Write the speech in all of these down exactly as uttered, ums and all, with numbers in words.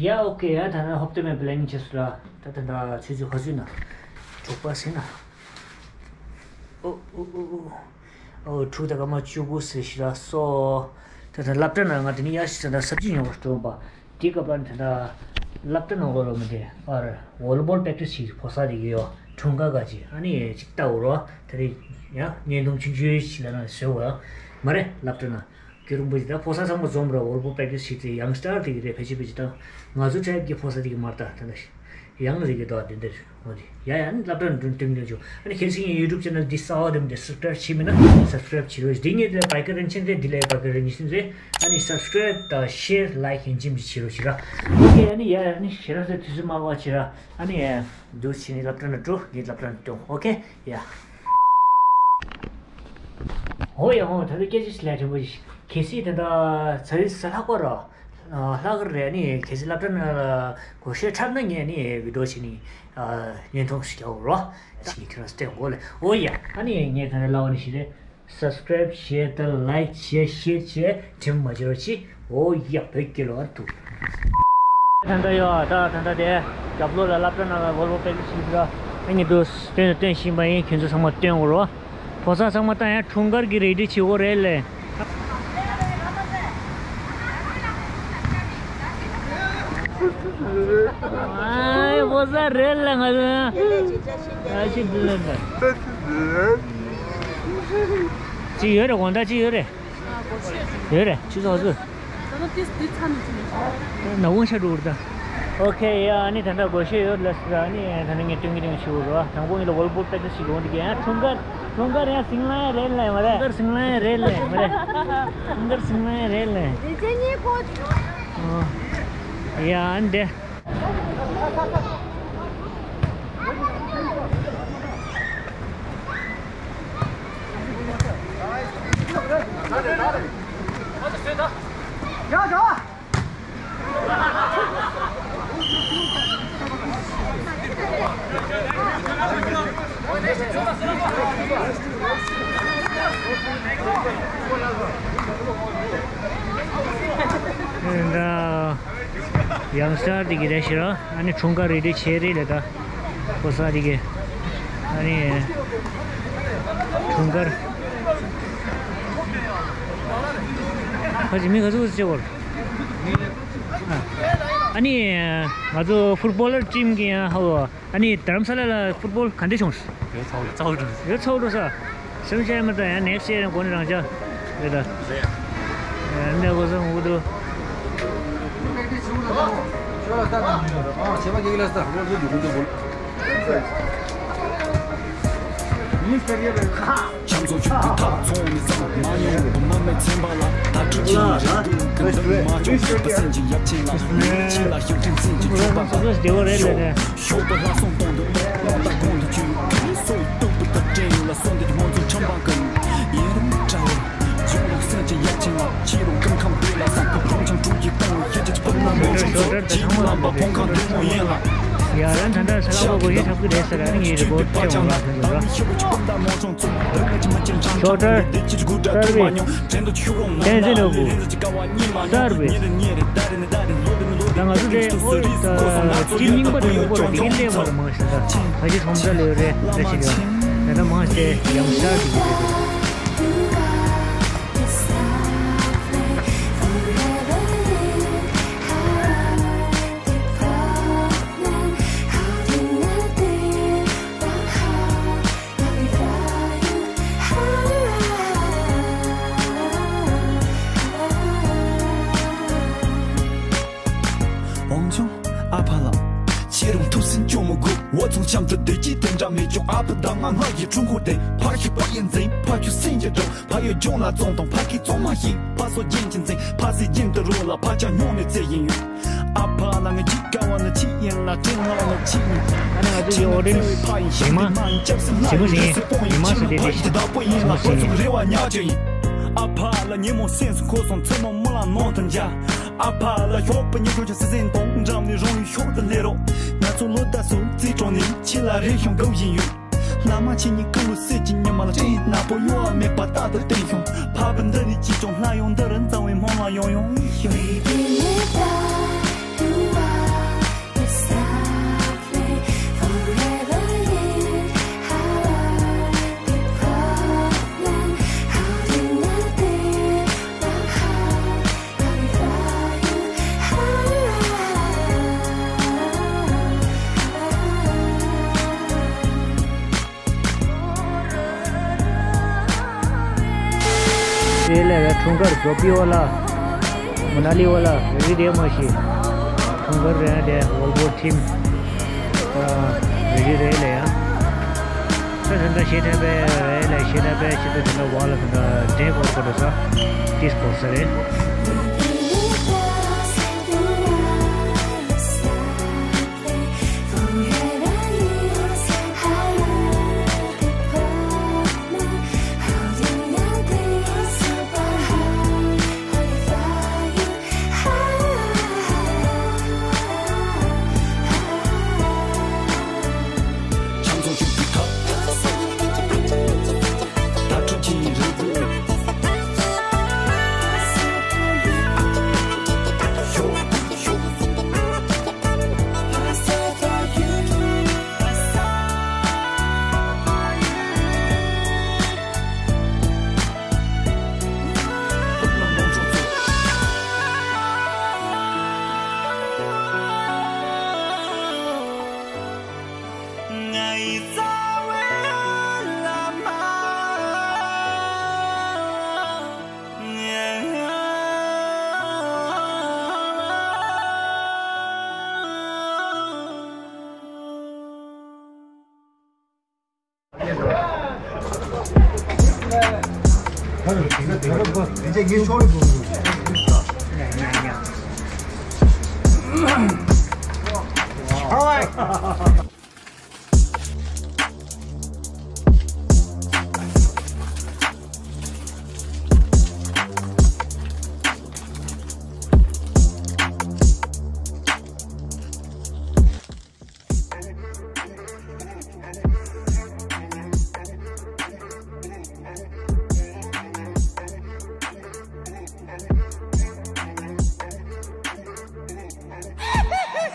ཡ་ཨོ་ཁེ། ཡ་ད་ནི་ཧོབ་ཏེ་མེད་པི་ལེ་ནིང་བྱས་སོང་ར། ད་ད་ད་ཆུ་ཚོད་ག་ཚོད་ཡིན་ན། དྲུག་པ་ཟིན་ན། ཨོ་ཨོ་ཨོ་ཨོ། ཨོ་དྲུག་དང་སྐར་མ་བཅུ་དགུ་ཟིན་ཤི་ར་སོ། ད་ད་སློབ་གྲྭ་ནང་ང་དེ་ནི་ཡ་ཤི་ད་ད་ས་བཅུ་ཉོ་བར་འགྲོ་བ། དེ་སྐབས་ཨ་ནི་ད་ལྟ་སློབ་གྲྭ་ནང་ལོགས་ལ་མི་དེ་ཨར་ཝོ་ལི་བོལ་པེག་ཊི་སི་བྱེད་ཕོ་གསར་དེ་གི་ཡོད་འཁྲུངས་སྐར་ག་ཅིག་ཨ་ནི་ཅིག་ལྟ་འོ་རོ། ད་རེས་ཡང་བརྙན་ཐུང་ཆུང་ཆུང་ཞིག་ལ་ན་བཟོས་འོ་ཡང་མ་རེད་སློབ་གྲྭ་ན། སྐྱོ་རུང་པོ་ཅིག་ད་ཕོ་གསར་ཚང་མ་འཛོམས་རོ་ཝོ་ལི་བོལ་པེག་ཊི་སི་བྱེད་དེ་ཡང་སི་ཊར་དེ་གི་རེད་ཕལ་ཆེར་ཕལ་ཆེར་ད་ང་ཚོ་ཊའིབ་ཀྱི་ཕོ་གསར་དེ་གི་མ་རེད་ད་ད་ལྟ་ཡང་རེད་གི་ད་དེ་འདིར། འོ་དེ། ཡ་ཡ་ནི་སློབ་གྲྭ་འགྲོ་སྟོན་གྱི་འཇུག་ཨ་ནི་ཁྱེད་ཚོ་ངའི་ཡུ་ཊུབ་ཆེ་ནལ་འདི་གསར་པ་དེ་མི་འདི་སབ་སི་ཀྲའིབ་བྱེད་མི་ན་སབ་སི་ཀྲའིབ་བྱེད་རོགས། འདི་ངས་དེ་བའི་ཀ་རན་ཆེན་རེད། འདི་ལས་བའི་ཀ་རན་ཆེན་རེད། ཨ་ནི་སབ་སི་ཀྲའིབ་དང་ཤེར་ལའིཀ་ཡན་ཆེན་བྱེད་རོགས་བྱེད་ར། ཨོ་ཁེ། ཨ་ནི་ཡ་ཡ་ནི་ཤེར་ར་ཚོ་དུས་ཚོད་མ་བ་བྱེད་ར། ཨ་ནི་ཡ་འདུག་བྱེད་ནི་སློབ་གྲྭ་ན་འགྲོ་ངས་སློབ་གྲྭ་ན་སྟོན། ཨོ་ཁེ་ཡ། ཨོ་ཡ་ཨོ་ད་ལྟ་སྐད་ཆ་ཞིག་ལས་དྲན་པོ་ཞིག་གལ་སྲིད་ད་ལྟ་ཚ་རིག་ས་ལྷག་པ་ར། ལྷག་རེད་ནི་གལ་སྲིད་སློབ་གྲྭ་ནང་ལ་གོ་ཤེས་འཁྲབ་ན་ངས་ནི་བི་ཌིའོ་བྱེད་ནི་བརྙན་ཐུང་ཞིག་རྒྱག་རོགས་ཞིག་ཁྱེད་རང་སྟེང་འོག་ལ། ཨོ་ཡ་ཨ་ནི་ངས་ད་ནི་ལབ་པ་ནི་ཞིག་རེད། སབ་སི་ཀྲའིབ་ཤེར་དང་ལའིཀ་བྱས་ཤེར་བྱས་དྲན་མ་བརྗེད་རོགས་གྱིས། ཨོ་ཡ་བོད་སྐྱིད་ལོ་ཨ་ཐུག་ད་ལྟ་ཡོད་ད་ད་ལྟ་དེ་རྒྱབ་ལོགས་ལ་སློབ་གྲྭ་ནང་ལ་ཝོལ་བོ་པེག་ཊི་སི་ཞིག་ར། ཨ་ནི་འདུག་སྟོན་སྟོན་བཞིན་པ་ཡིན། ཁྱེད་ཚོ་ཚང་མ་སྟོན་འོ་རོགས། ཕོ་གསར་ཚང་མ་ད་ཡང་འཁྲུངས་སྐར་གྱི་རེ་ཌི་བྱེད་དགོས་རེད་ལེ། ཨའི་ཕོ་གསར་རེད་ལེ་ང་ཚོ། ཨ་ཅི་འདི་ལེ་འདི། ཅི་ཡོད་རེད། དགོང་དག་ཅི་ཡོད་རེད། ཡོད་རེད། ཆུ་ཚོད་ག་ཚོད། ད་ལྟ་ཏིས་འདི་ཚ་ནས་ཅི་མི་ཚ། ན་དགོང་ཤ་འགྲོ་གི་རེད་ད། ཨོ་ཁེ་ཡ། ཨ་ནི་ད་ལྟ་སྒོར་གཞས་ཡོད་ལ་སི་ཨ་ནི་ད་ནི་ངས་སྟོན་གི་སྟོན་གི་ཞུ་རོགས། དང་པོ་ངས་ལ་ཝོལ་བོལ་པེག་ཊི་སི་ཞིག་འོང་འདི་གས་ཡང་འཁྲུངས་སྐར་འཁྲུངས་སྐར་ཡང་ཟིང་ལ་ཡང་རེད་ལེ་མ་རེད། འཁྲུངས་སྐར་ཟིང་ལ་ཡང་རེད་ལེ་མ་རེད། འཁྲུངས་སྐར་ཟིང་ལ་ཡང་རེད་ལེ། རེ་ཆེ་ཉེ་ཁོ། ཨོ་ཡ་ཨ་ནི་དེ། ད་ཡང་སྟར་དེ་གི་རེད་ཤི་ར། ཨ་ནི་འཁྲུངས་སྐར་རེ་རེ་བྱེད་རེད་ལེ་ད། ཕོ་གསར་དེ་གི་ཨ་ནི་འཁྲུངས་སྐར། ཁ་ཅིག་མི་ག་ཚོད་ཅེ་བོར། ཨ་ནི་ང་ཚོ་ཕུཊ་བོ་ལར་ཊིམ་གི་ཡང་ཧ་བོ། ཨ་ནི་དྷ་རམ་ས་ལ་ལ་ཕུཊ་བོལ་ག་འདྲ་བྱུང་། ཡོད་ཚ་བོ་ཚ་བོ་འགྲོ། ཡོད་ཚ་བོ་འགྲོ་ས། སེམས་ཅན་མི་ད་ཡང་next year་ཡང་གོ་ནི་རང་ཅག་རེད་ད། ནས་གོ་ས་ངུ་འདུག་ཡ་རན་ད་ལྟ་ས་ལ་པ་གོ་ཤེས་ཆགས་ཀྱི་རེད་ཟེར། ཨ་ནི་ངའི་རི་པོར་ཊི་ཆེ་འོང་ལ་ཟེར་འདུག་ར། ཤོག་གྲར་ད་ཐང་མ་ཟེར་འདུག་ར། བསྟན་འཛིན་ནོར་བུ། གསར་བས། ད་ང་ཚོ་དེ་ཨོ་ད་ཊིམ་རྙིང་པ་དེ་ཡོད་པ་ར། དེ་གི་ལས་བར་མ་ཤི་ད་ད་ཅི་ཁྲོམ་ས་ལས་རེད་ད་ཤི་ད་ད་མ་ཤི་ཡང་ཤར་གི་རེད། འོང་ཆུང་ཨ་ཕ་ལགས། ཁྱེད་རང་ཐུགས་སེམས་སྐྱོ་མི་དགོས། འོ་ཚང་འཆམ་དུ་བསྡད་ཀྱི་དེ་འདྲ་མེད་ཀྱང་ཨ་ཕ་དང་ང་ང་ཡི་ཕྲུ་གུ་དེ་ཕ་ཞིག་པ་ཡིན་འཛིན་ཕ་ཞིག་སེམས་ཀྱི་གྲོགས། ཕ་ཡུལ་ལྗོངས་ལ་བཙོང་དང་ཕ་གི་བཙོང་མ་ཞིག་ཕ་སོ་རྒྱན་གྱི་འཛིན་ཕ་སི་རྒྱན་དུ་རོ་ལ་ཕ་ཆ་སྨྱུང་ནས་བཙལ་ཡིན་ཡོད། ཨ་ཕ་ལ་ང་འཇིགས་དཀའ་བ་ནི་ཅི་ཡིན་ལ་དྲན་ལ་ནི་ཅི་ཡིན། ཨ་ནི་ང་ཚོ་ཡི་ཨོ་ཌི་ཡེན་སི་ཉི་མ་ཉི་མ་ཟེར་དེ་དེ་ཉི་མ་ཟེར་དེ་ཞིག་ཨ་ཕ་ལ་ཉིན་མོ་སེམས་སུ་འཁོར་སོང་མཚན་མོ་རྨི་ལམ་ནང་དུ་འཇགས། ཨ་ཕ་ལ་ཞོགས་པ་ཉིན་གུང་ཆུ་སྲིན་སྲིན་དང་འགྲམ་ནས་རང་ཡུལ་ཤོག་ཏུ་སླེབས་རོགས། ང་ཚོ་ལོ་ཟླ་སོ་རྩིས་གྲོང་ནས་ཁྱི་ལ་རེ་ཞིང་འགུག་བཞིན་ཡོད། བླ་མ་ཁྱེད་ཉིད་ཀུན་ལུ་སྲིད་ཀྱི་ཉི་མ་ལ་སྤྲིན་ནག་པོ་གཡོ་བ་མེད་པ་རྟག་ཏུ་བསྟན་ཤོག་ཕ་བུ་འདི་ནི་ཅི་ཀྱང་ལྷ་ཡང་འདི་རུ་འཛམ་བུའི་སྨོན་ལམ་ཡང་ཡང་ཞུ། ཁུངས་སྐར་འགྲོ་པི་ཝ་ལ། མ་ན་ལི་ཝ་ལ་རེ་རེ་རེད་མ་ཤི། ཁུངས་སྐར་རེ་རེ་ཝོལ་བོ་ཊིམ་རེ་རེ་རེ་ལ་ཡ། ས་ས་འདྲ་ཤེས་ཐབས་པས་རེ་ལ་ཤེས་ཐབས་པས་ཤེས་ཐབས་དེ་འདྲ་བ་ལ་འདྲ་འདྲེ་གོར་གོར་ས་ཏིས་གོར་ས་རེད།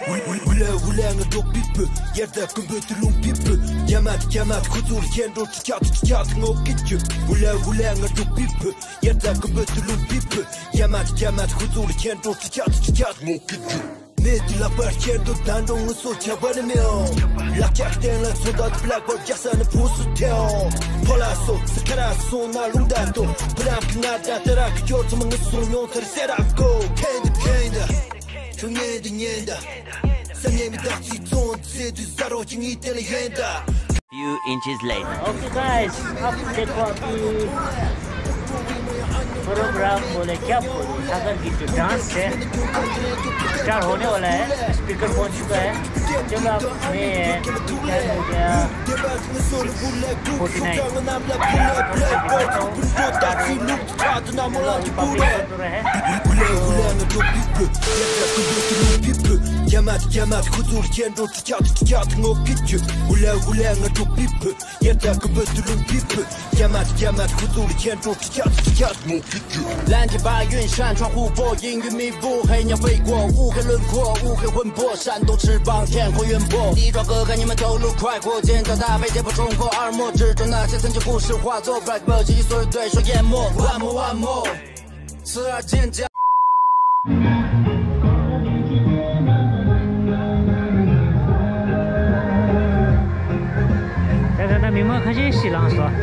ཝུ་ལ་ཝུ་ལ་ང་འགྲོ་པི་པི། ཡར་ད་ཀུན་པོ་ཏི་ལུང་པི་པི། རྒྱ་མ་དི་རྒྱ་མ་དི་ཁུ་ཚུར་ལ་ཁྱེར་འགྲོ་ཏི་ཁྱག་ཏི་ཏི་ཁྱག་ཏི་ངོ་ཀི་ཅུ། ཝུ་ལ་ཝུ་ལ་ང་འགྲོ་པི་པི། ཡར་ད་ཀུན་པོ་ཏི་ལུང་པི་པི། རྒྱ་མ་དི་རྒྱ་མ་དི་ཁུ་ཚུར་ལ་ཁྱེར་འགྲོ་ཏི་ཁྱག་ཏི་ཏི་ཁྱག་ཏི་ངོ་ཀི་ཅུ། མེ་དི་ལག་པར་ཁྱེར་འདུག་ད་འགྲོ་ངུ་སོ་ཆ་བ་ནི་མེའོ། ལག་ཆ་སྟེང་ལ་ཚོན་མདོག་དི་བི་ལག་པར་རྒྱག་ས་ནི་ཕུ་སུ་ཐེའོ། ཕོ་ལ་སོ་སི་ཁ་ར་སོང་ན་ལུང་ད་དོ། བུ་རམ་གི་ང་ད་ཏི་ར་གི་སྐྱོར་ཚོ་མ་ངུ་སོ་མྱོང་ཐར་སེ་ར་གོ། ཁེན་ད་ཁེན་ད། ཁྱོད་ཉན་ད་ཉན་ད། སེམས་ཉན་མི་དག་ཚིག་ཚོང་ཟེ་དུ་ཟ་རོ་ཅི་ངི་དེ་ལ་ཡན་ད། Few inches later. Okay, guys, अब देखो अभी प्रोग्राम बोले क्या बोले, सागर की जो डांस है, स्टार होने वाला है, स्पीकर पहुंच चुका है। चलो, अब मैं टाइम हो गया फोर्टी नाइन। चलो, अभी पब्लिक कर रहे हैं। ཡར་ད་ཀུན་པོ་ཏི་ལུང་པི་པི། རྒྱ་མ་དི་རྒྱ་མ་དི་ཁུ་ཚུར་ལ་ཁྱེར་འགྲོ་ཏི་ཁྱག་ཏི་ཏི་ཁྱག་ཏི་ངོ་ཀི་ཅུ། 蓝天白云山，窗户玻璃，云密布，黑鸟飞过，乌黑轮廓，乌黑魂魄，扇动翅膀，天空云波。你转个看，你们走路快过，尖叫大飞，跌破冲破耳膜，指着那些曾经故事化作 black bird，一所有对手淹没。One more, one more。 ཚུར་རྒྱན་རྒྱ། ད་ད་ད་མི་མང་ཁ་ཤས་ཤིག་ལངས་སོང་།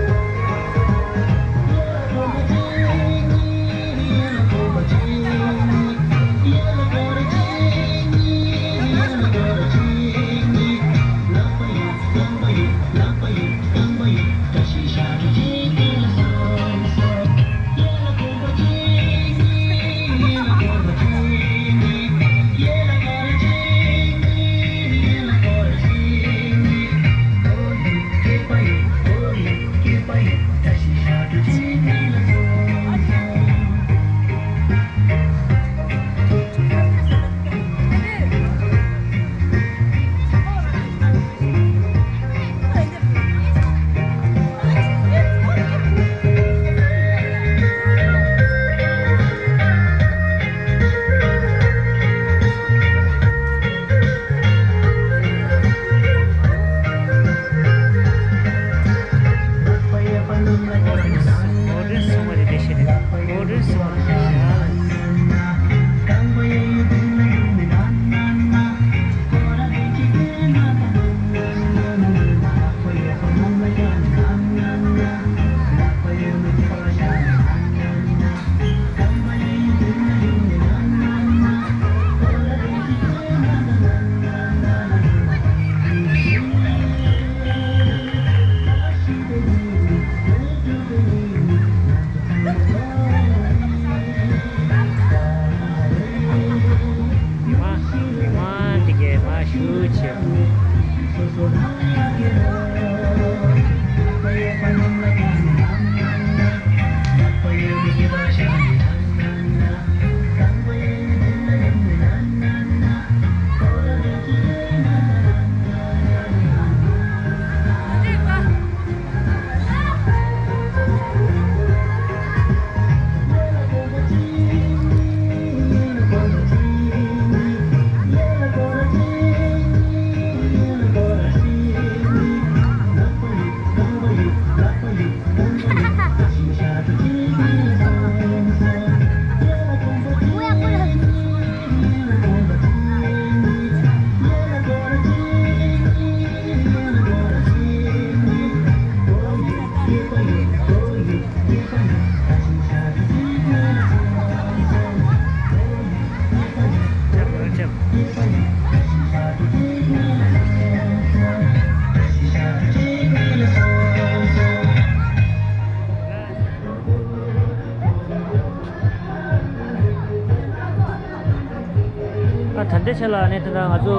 ཨ། ད་ལྟའི་ཆ་ལ་ནི་ད་ལྟ་ང་ཚོ་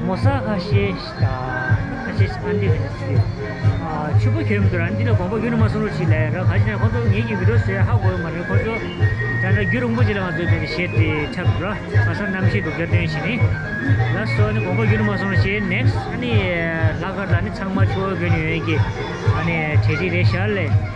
མོ་ས་ཁ་ཤས་དང་ཁ་ཤས་ཨ་འདི་ཁ་ཤས་ཨ་ཆུ་བོ་གྱོན་འདུག་ར། འདི་ལ་དགོན་པ་རྒྱུད་ལ་མ་སོང་རོགས་ཅིག་ལས་ར། ག་ཅི་ན་ཁོ་ཚོ་ངེད་ཀྱི་བི་ཌིའོ་བཟོས་ཧ་གོ་ཡོད་མ་རེད། ཁོ་ཚོ་ད་ལྟ་རྒྱུད་རིང་པོ་ཅིག་ལ་ང་ཚོ་དེ་གཞས་དེ་འཁྲབ་འདུག་ར། ཁ་སང་གནམ་གཤིས་སྡུག་ཅག་སྟོན་བྱས་ནི། ལགས་སོ། ནི་དགོན་པ་རྒྱུད་ལ་མ་སོང་རོགས་ཅིག་ནེགསི་ཨ་ནི་ལྷག་དཀར་ལ་ནི་ཚང་མ་ཆུ་བོ་གྱོན་ཡོད་ཀྱི་ཨ་ནི་གྲ་སྒྲིག་རེད་ཤག་ལས།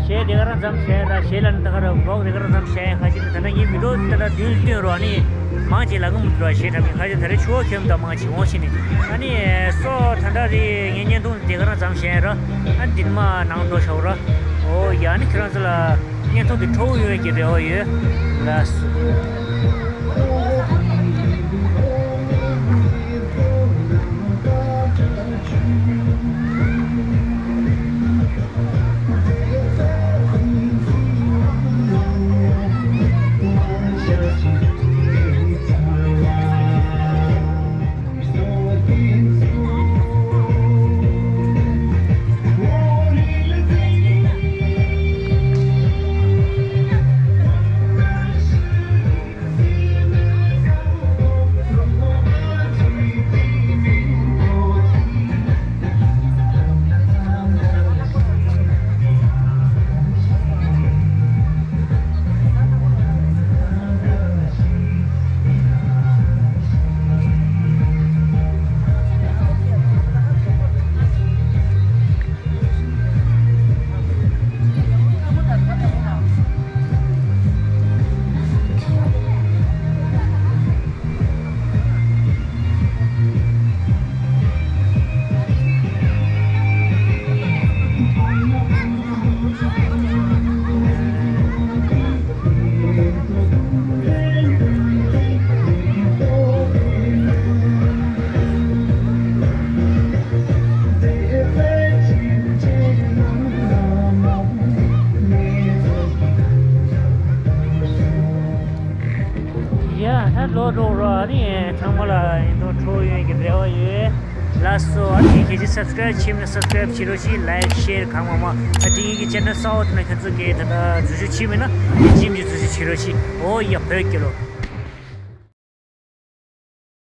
གཞས་དེ་ག་རང་མཚམས་བཞག་ཡ་ར། གཞས་ལ་ནི་ད་ག་རང་ཝི་ལོག་དེ་ག་རང་མཚམས་བཞག་ཡ། ཁ་ཅིག་ནི་ད་ལྟ་ངའི་བི་ཌིའོ་ད་ལྟ་མདུན་ལ་སྟོན་རོགས། ཨ་ནི་མང་ཆེ་ལ་ངུ་མི་འགྲོ་བ་གཞས་འཁྲབ་མཁན། ཁ་ཅིག་ད་རེས་ཆུ་བོ་གྱོན་དང་མང་ཆེ་འོང་ཤེས་ནི། ཨ་ནི་སོ་ད་ལྟ་རེད། ངའི་བརྙན་ཐུང་དེ་ག་རང་མཚམས་བཞག་ཡ་ར། ཨ་འདི་མ་ནང་འགྲོ་ཤོག་ར། ཨོ་ཡ། ཨ་ནི་ཁྱེད་རང་ཚོ་ལ་བརྙན་ཐུང་དེ་སྤྲོ་བོ་ཡོད་ཀྱི་རེ་བ་ཡོད། ལགས་སོ། ལོ་འགྲོ་ར་ནི་ཚང་མ་ལ་ཡིན་དོ་འཕྲོ་ཡོད་ཀྱི་རེ་བ་ཡོད། ལགས་སོ། ཨ་ནི་ཁྱེད་ཀྱིས་སབ་སི་ཀ་རེབ་བྱས་མེད་ན་སབ་སི་ཀ་རེབ་བྱེད་རོགས་ཤིག་ལའིག་ཤེར་གང་མང་མང་། ཨ་དེ་ཡིན་གྱི་ཅེ་ནལ་གསར་པ་དེ་ན་ཁྱེད་ཚོ་གིས་ད་ལྟ་འཛུལ་ཞུགས་བྱས་མེད་ན་ཨ་ནི་ཇིམ་གྱི་འཛུལ་ཞུགས་བྱེད་རོགས་ཤིག་འོ་ཡ་བོད་རྒྱལ་ལོ།